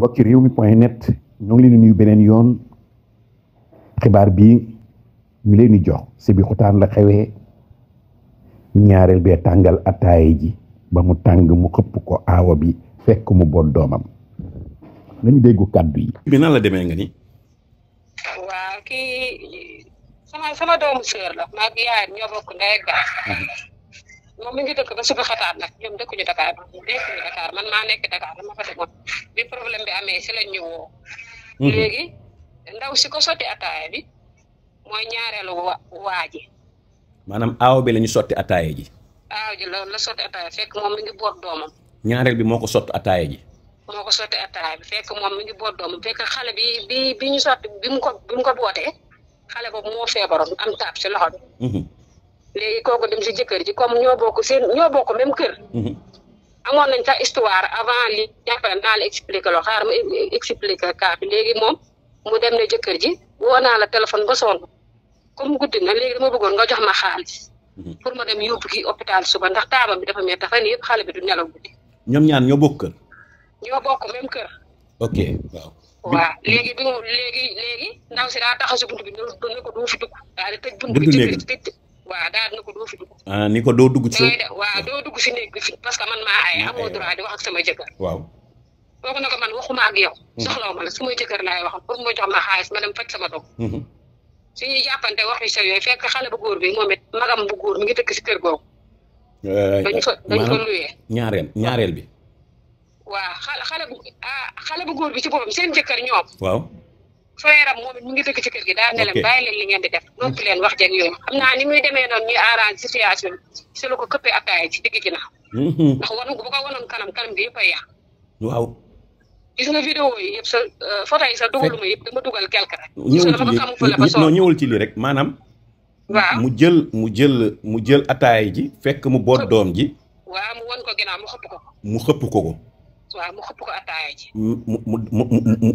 mbokki rewmi.net ñoo ngi leen di nuyu beneen yoon xibaar bi ñu leen di jox si bi xutaan la xewee ñaareel bee tàngal ataaye ji ba mu tàng mu xëpp ko aawa bi fekk mu boot doomam nañu déggu kàddu yi. bi nan la demee nga ni. waaw kii sama doomu sœur la maa ngi yaayam ñoo bokk ndey ak baay moom mi ngi dëkk ba suba xataar nag ñoom dëkkuñu Dakar man maa nekk Dakar dama fa demoon bi problème bi amee si lañ ñu woo. léegi ndaw si ko sotti ataaya bi mooy ñaareelu waa ji. maanaam aaw bi la ñu sotti ataaya ji. aaw ji la sotti ataaya fekk moom mi ngi boot doomam. ñaareel bi moo ko sotti ataaya ji. moo ko sotti ataaya bi fekk moom mi ngi boot doomam fekk xale bi ñu sotti bi mu ko bootee xale boobu moo feebaroon am taab si loxo bi. léegi kooku dem si jëkkër ji comme ñoo bokk même kër. amoon nañ sax histoire avant li jàppale naa la expliqué loo xaar ma expliqué cas bi léegi moom mu dem ne jëkkër ji woo naa la téléphone ba sonn comme guddi na léegi dama bëggoon nga jox ma xaalis. pour ma dem yóbbu kii hôpital suba ndax taabam bi dafa métti fan yëpp xale bi du nelaw guddi. ñoom ñaan ñoo bokk kër. ñoo bokk même kër. ok waaw. waaw léegi ndaw si daa taxaw si buntu bi ne ko doo fi dugg. daal di tëj buntu bi jëkkër ji tëj. waaw daal na ko doo fi dugg. ah ni ko doo dugg ci. waaw doo dugg si néeg bi fi parce que man maa ay amoo droit di wax ak sama jëkkër. waaw. kooku ne ko man waxuma ak yow. soxlaw ma la sama jëkkër laay waxal pour mu jox ma xaalis ma dem faj sama doom. su ñuy jàppante wax yu sew yooyu fekk xale bu góor bi moom it magam bu góor mi ngi dëkk si kër googu. dañ ko luyee. ñaareel bi. waaw xale bu góor bi ci boppam seen jëkkër ñoom. waaw. frère am moom it mu ngi dëkk ci kër gi daal ne leen bàyyi leen li ngeen di def noppi leen wax jeg yooyu xam naa ni muy demee noonu ñuy arrange situation bi si la ko këppee ataaya ci digg ginnaaw. ndax bu ko wanoon kanam gi yëpp a yàq. waaw. gis nga vidéo yi yëpp sa photo yi sa dugaluma yëpp dama dugal quelque rek. ñëwul ci lii rek maanaam. waaw mu jël ataaya ji fekk mu boot doom ji. waaw mu won ko ginnaaw mu xëpp ko. waaw mu xëpp ko ataaya ji.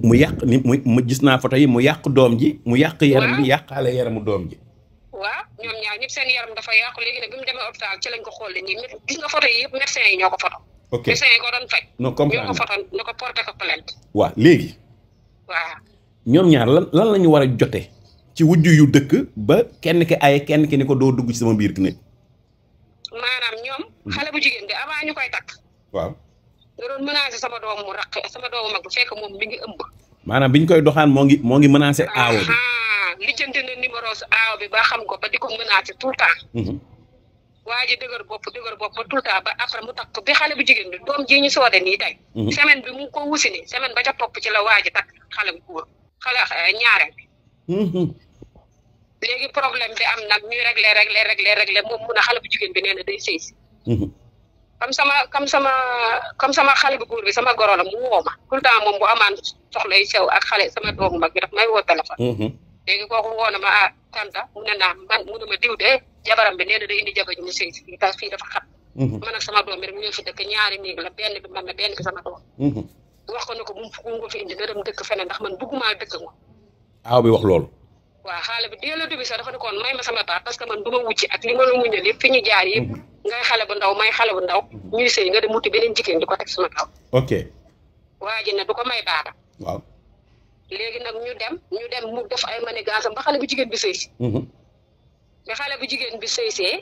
mu yàq ni mu gis naa photo yi mu yàq doom ji. mu yàq yaram bi yàqaale yaramu doom ji. waaw ñoom ñaar ñëpp seen yaram dafa yàqu léegi nag bi mu demee hôpital ci lañ ko xool nii gis nga photo yi yëpp médecin yi ñoo ko photo. ok médecin yi ko doon faj. non comprendre ñoo ko photo ne ko porté ko plainte. waaw léegi. waaw. ñoom ñaar lan la ñu war a jote ci wujju yu dëkk ba kenn ki ay kenn ki ni ko doo dugg ci sama biir néeg. maanaam ñoom. xale bu jigéen bi avant ñu koy takk. waaw. nga doon menacé sama doomu mag bu fekk moom mi ngi ëmb. maanaam bi ñu koy doxaan moo ngi menacé aawo bi. lijjanti na numéro su aawo bi ba xam ko ba di ko menacé tout le temps. waa ji dëgër bopp ba tout le temps ba après mu takk bi xale bu jigéen bi doom ji ñu soode nii tey. semaine bi mu ko wusi nii semaine ba ca topp ci la waa ji takk xale bu góor ñaareel bi. léegi problème bi am nag ñuy réglé moom mun a xale bu jigéen bi nee na day sëy si. comme sama xale bu góor bi sama goro la mu woo ma tout le temps moom bu amaan soxla yu sew ak xale sama doomu mag bi daf may woo téléphone. léegi kooku woo na ma tanta mu ne naa mu ne ma diw de jabaram bi nee na day indi jabar ji mu sëy si fii dafa xat. man ak sama doom bi rek ñoo fi dëkk ñaari néeg la benn bi man la benn bi sama doom. wax ko ne ko bu mu ko fi indi na dem dëkk feneen ndax man bëgguma dëkk moom. aaw bi wax loolu. waaw xale bi dès le début sax dafa ne koon may ma sama part parce que man du ma wucci ak li ma la muñal yëpp fi ñu jaar yëpp ngay xale bu ndaw may xale bu ndaw ñuy sëy nga dem wuti beneen jigéen di ko teg sama kaw. ok. waa ji ne du ko may baata. waaw. léegi nag ñu dem mu def ay manigansam ba xale bu jigéen bi sëy si. ba xale bu jigéen bi sëy see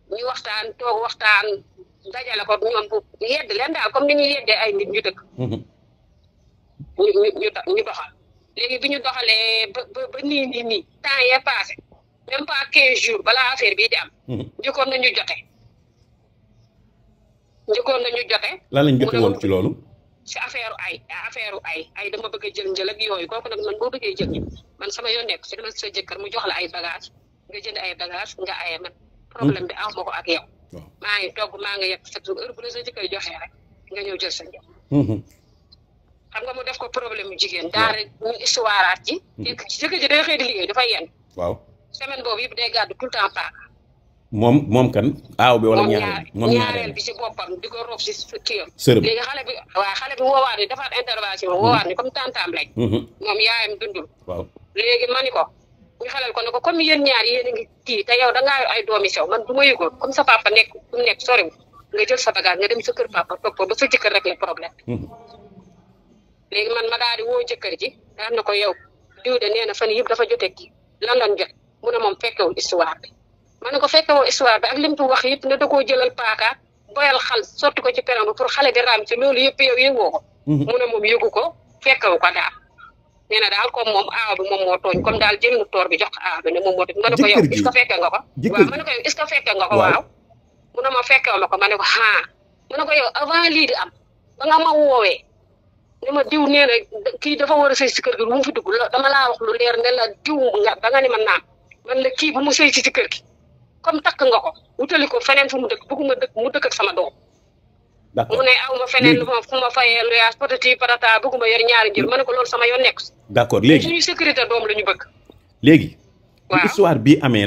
ñu waxtaan dajale ko ñoom bu yedd leen daal comme ni ñuy yeddee ay nit ñu dëkk. ñu doxal. léegi bi ñu doxalee ba nii temps yee passé même pas 15 jours balaa affaire bii di am. njëkkoon nañu jote. lan lañ jote woon ci loolu. si affaire ay dama bëgg a jël njël ak yooyu kooku nag man boo bëggee jël man sama yoon nekk si dama sa jëkkër mu jox la ay bagage nga jënd ay bagage nga aye man problème bi aw ma ko ak yow. maa ngi togg maa ngi yegg chaque jour heure bu la sa jëkkër joxee rek nga ñëw jël sa njël. xam nga mu def ko problème yu jigéen daal ñu histoire ci. fekk ci jëkkër ji day xëy di liggéey dafay yenn. waaw semaine boobu yëpp day gàddu tout le temps paaka. moom kan aaw bi wala ñaareel bi ci boppam di ko roof si kii am. sërëm léegi xale bi woowaat ni defaat intervention woowaat ni comme tantaam lañ. moom yaayam dundul. waaw léegi ma ni ko ñu xelal ko ne ko comme yéen ñaar yéen a ngi kii te yow da ngaa yor ay doomi sew man du ma yëgoon comme sa papa nekk fu mu nekk soriwul nga jël sa bagage nga dem sa kër papa toog ko ba sa jëkkër rek le problème. léegi man ma daal di woo jëkkër ji daal na ko yow diw de nee na fan yëpp dafa jotee kii lan lañ jot mu ne moom fekkewul histoire bi ma ne ko fekkewoo histoire bi ak lim fi wax yëpp ne da koo jëlal paaka boyal xal sotti ko ci peron bi pour xale bi raam ci loolu yëpp yow yëgoo ko mu ne moom yëgu ko fekkewu ko daal nee na daal comme moom aaw bi moom moo tooñ comme daal jël na toor bi jox ko aaw bi ne moom moo tooñ ma ne ko yow est-ce que fekke nga ko waaw ma ne ko yow est-ce que fekke nga ko waaw mu ne ma fekkewu ma ko ma ne ko mu ne ko yow avant lii di am ba nga ma woowee ne ma diw nee na kii dafa war a sëy si kër gi bu mu fi dugg dama laa wax lu leer ne la diw nga da nga ni ma naam man la kii bu mu sëy si kër gi comme takk nga ko wutali ko feneen fu mu dëkk bëgguma dëkk mu dëkk ak sama doom mu ne aw ma feneen lu ma fu ma fayee luyaas patati patata bëgguma yor ñaari njër ma ne ko loolu sama yoon nekk d'accord léegi suñuy sécurité doom la ñu bëgg léegi waaw histoire bi amee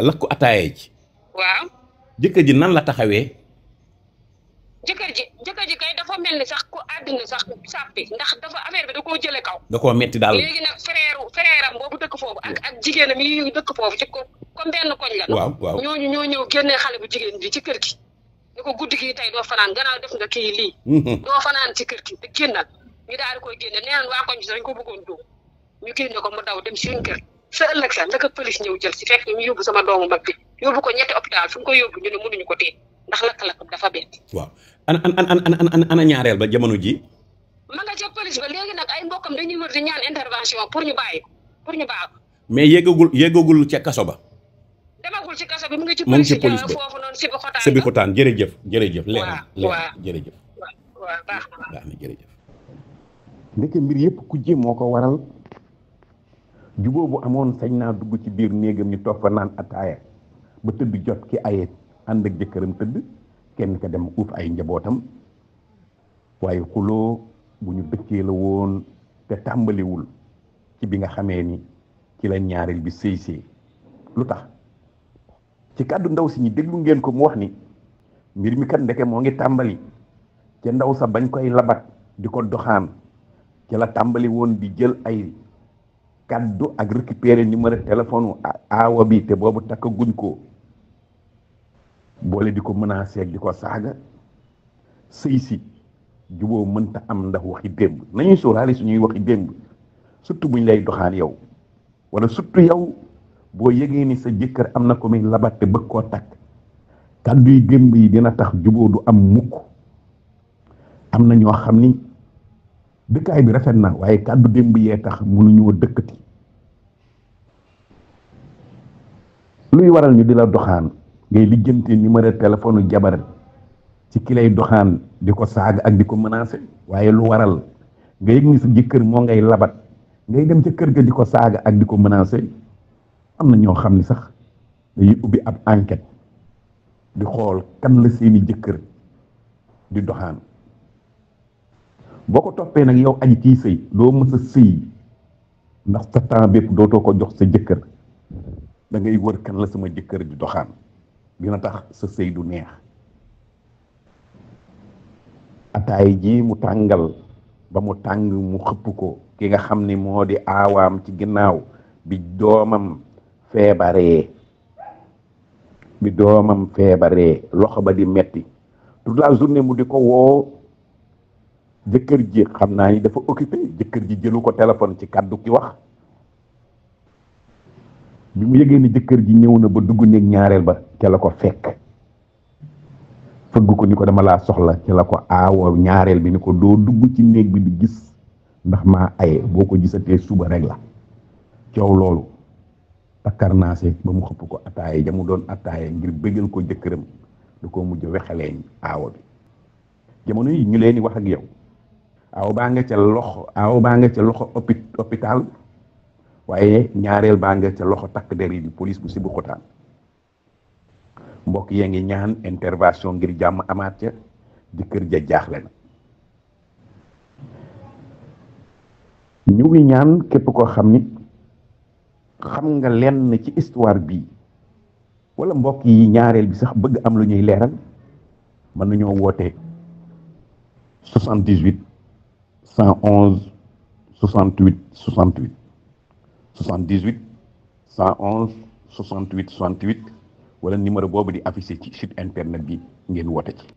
lakku ataaye ji waaw jëkkër ji nan la taxawee jëkkër ji kay dafa mel ni sax ku àddina sax sàppi ndax dafa affaire bi da koo jële kaw da koo metti daal léegi nag frère am boobu dëkk foofu ak jigéenam yi dëkk foofu ci ko comme benn koñ la waaw ñooñu ñoo ñëw génnee xale bu jigéen bi ci kër gi ni ko guddi gi tey doo fanaan gannaaw def nga kii lii doo fanaan ci kër gi te génnal ñu daal di koy génne nee nañ waa koñ bi dañ ko bëggoon dóom ñu génne ko mu daw dem seen kër sa ëllëg sa la ko police ñëw jël si fekk ñu yóbbu sama doomu mag bi yóbbu ko ñetti hôpital fu ñu ko yóbbu ñu ne mënuñu ko téye ndax lakk-lakk dafa bett waaw ana ñaareel ba jamono ji ma nga ca police ba léegi nag ay mbokkam dañuy wër di ñaan intervention pour ñu bàyyi ko mais yéggagul ca kaso ba demagul ci kaso bi mu ngi ci mu ngi ci police police foofu noonu Sibi Xotaan jërëjëf leer waaw jërëjëf waaw baax na jërëjëf ndeke mbir yëpp ku ji moo ko waral jubóo bu amoon sañ naa dugg ci biir néegam ñu toog fa naan ataaya ba tëdd jot ki aye ànd ak jëkkëram tëdd kenn ka dem uuf ay njabootam waaye xuloo bu ñu dëkkee la woon te tàmbaliwul ci bi nga xamee ni ci la ñaareel bi sëy lu tax ci kàddu ndaw si ñi déglu ngeen ko mu wax ni mbir mi kat ndeke moo ngi tàmbali ca ndaw sa bañ koy labat di ko doxaan ci la tàmbali woon di jël ay kàddu ak récupérer numéro téléphone aawa bi te boobu takk guñ ko boole di ko menacer di ko saaga sëy si juboo mënta am ndax waxi démb nañuy sóoraale suñuy waxi démb surtout buñ lay doxaan yow wala surtout yow boo yëgee ni sa jëkkër am na ko muy labat te bëgg koo takk kàddu yi démb yi dina tax juboo du am mukk am na ñoo xam ni dëkkaay bi rafet na waaye kàddu démb yee tax mënuñoo dëkkati luy waral ñu di la doxaan ngay lijjanti numéro téléphone jabar ci ki lay doxaan di ko saaga ak di ko menacer waaye lu waral nga yëg ni sa jëkkër moo ngay labat ngay dem ca kër ga di ko saaga ak di ko menacer am na ñoo xam ni sax dañuy ubbi ab enquête di xool kan la seeni jëkkër di doxaan boo ko toppee nag yow aji kii sëy doo mës a sëy ndax sa temps bépp dootoo ko jox sa jëkkër da ngay wër kan la sama jëkkër di doxaan dina tax sa sëy du neex ataay ji mu tàngal ba mu tàng mu xëpp ko ki nga xam ni moo di aawaam ci ginnaaw bi doomam feebaree loxo ba di metti toute la journée mu di ko woo jëkkër ji xam naa ni dafa occupé jëkkër ji jëlu ko téléphone ci kàddu ki wax bi mu yëgee ni jëkkër ji ñëw na ba dugg néeg ñaareel ba ca la ko fekk fëgg ko ni ko dama laa soxla ca la ko aawoo ñaareel bi ni ko doo dugg ci néeg bi di gis ndax maa aye boo ko gisatee suba rek la coow loolu takkarnaase ba mu xëpp ko ataaye ja mu doon ataaye ngir bëggal ko jëkkëram da ko mujj wexaleeñ aawo bi jamono yi ñu leen di wax ak yow aaw baa nga ca loxo hôpital waaye ñaareel baa nga ca loxo takk der yi di police bu Sibi Xotaan mbokk yee ngi ñaan intervention ngir jàmm amaat ca jëkkër ja jaaxle na ñu ngi ñaan képp koo xam ni xam nga lenn ci histoire bi wala mbokk yi ñaareel bi sax bëgg am lu ñuy leeral mën nañoo woote 78 111 68 68 78 111 68 68 wala numéro boobu di affiché ci site internet bi ngeen woote ci